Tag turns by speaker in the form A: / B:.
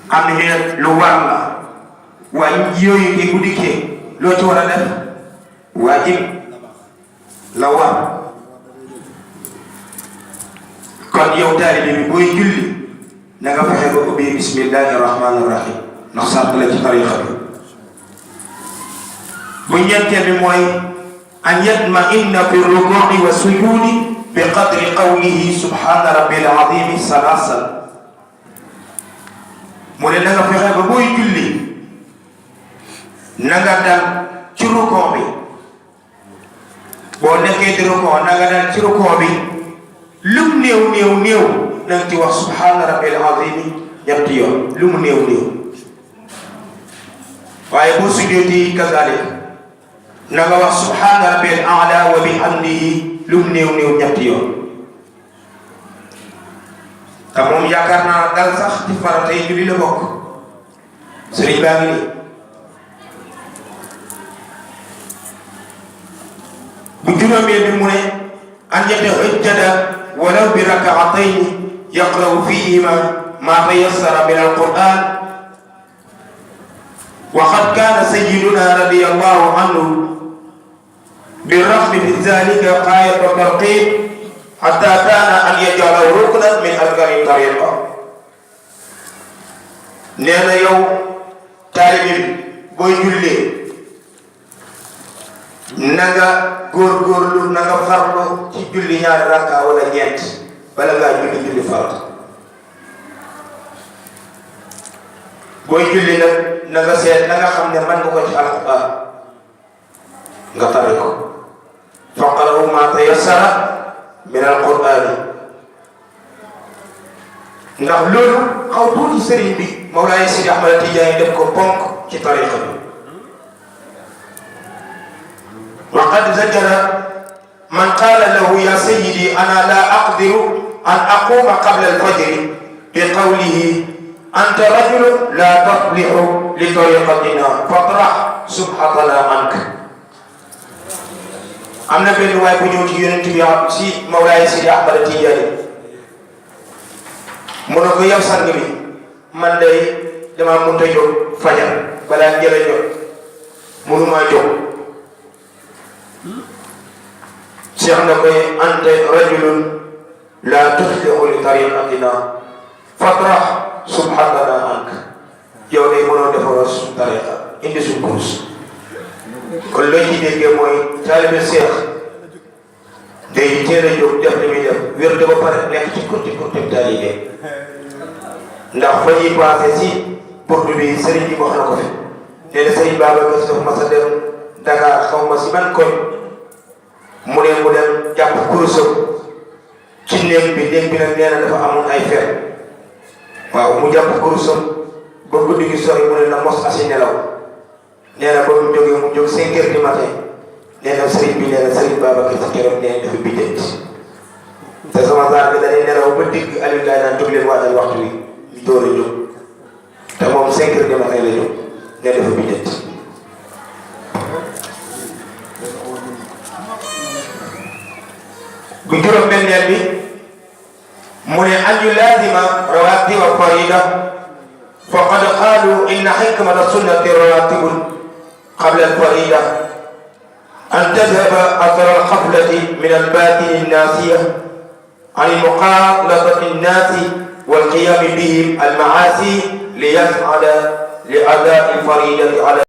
A: am ne lu war la waaye yooyu de bu dikkee loo ci war a def waajib la war kon yow taalibe bi booy julli na nga fexe ba ubbi bismillahi rahmani rahim ndax sàrt la ci tarixa bi bu ñeenteel bi mooy an yatma'inna fi ruku'i wa sujudi bi qadri qawlihi subhana rabbil azim salasan mu ne na nga fexe ba booy julli na nga dal ci rukoo bi boo nekkee di rukoo na nga dal ci rukoo bi lum néew néew néew na nga ci wax subhana rabbil azim ñetti yoon lu mu néew néew waaye boo sujjooti kazalik na nga wax subhana rabbil a'la wa bihamdihi lu mu néew néew ñetti yoon te moom yaakaar naa dal sax ci farata yi julli la bokk sëriñ baa ngi nii bu juróomeel bi mu ne an yatahajjada walaw bi rak'atayn yaqra'u fihima ma tayassara min al-Qur'an wa qad kana sayyiduna radiyallahu anhu بالرغم من ذلك غاية الترقيب حتى كان أن يجعله ركنا من أركان الطريقة. نانا يوم طالب بوي جولي نغا غورغورلو نغا فارلو ci julli ñaar rakka wala ñent bala nga julli farata boy julli nak naga seet na nga xamne man nga ko ci alquran nga tare ko faqra'u ma tayassara min alquran ndax loolu xaw tuuti sëriñ bi Mawlaay Sidi Ahmad Tijaani def ko ponk ci tariqa bi wa qad zajara man qala lahu ya sayyidi ana la aqdiru an aquma qabla al-fajr bi qawlihi anta rajulun la taflihu li tariqatina fatrah subhatana anka am na benn waay bu ñëw ci yonent bi si Mawlaay Sidi Ahmad Tijaani mu ne ko yow sang bi man day dama mënta jóg fajar balaa njëla jot mënumaa jóg Cheikh na koy anta rajulun la tuflihu li tariqatina fatrah subhatana anka yow day mënoo defar suñu tariqa indi suñu kurus kon loo ci déggee mooy taalibe Seex day teel a jóg def li muy def wér de ba pare nekk ci kurti taalibe ndax fa ñuy passé si burdu bi sëriñ bi wax na ko fi nee na sëriñ Babacar Si dafa mas a dem Dakar xaw ma si man koñ mu dem jàpp kurusam ci néeg bi nag nee na dafa amoon ay fer waaw mu jàpp kurusam ba guddi gi sori mu ne na mos asi nelaw nee na ba mu jógee mu jóg 5 heures du matin nee na sëriñ bi nee na sëriñ Babacar Si keroog nee na dafa biddeet te sama saar bi dañuy nelaw ba digg Aliou Gaye naan jóg leen waajal waxtu wi ñu door a jóg te moom 5 heures du matin la jóg nee dafa biddeet bu juróom benneel bi mu ne an yulaazima rawaatiba farida faqad qaalu inna hikmata sunnati rawaatibun qabla al-farida an tadhhaba athara al-ghaflati min al-baatin an-naasiya an muqaalatati an-naasi wal-qiyaam bihim al-ma'aasi liyas'ada li adaa'i al-faridati ala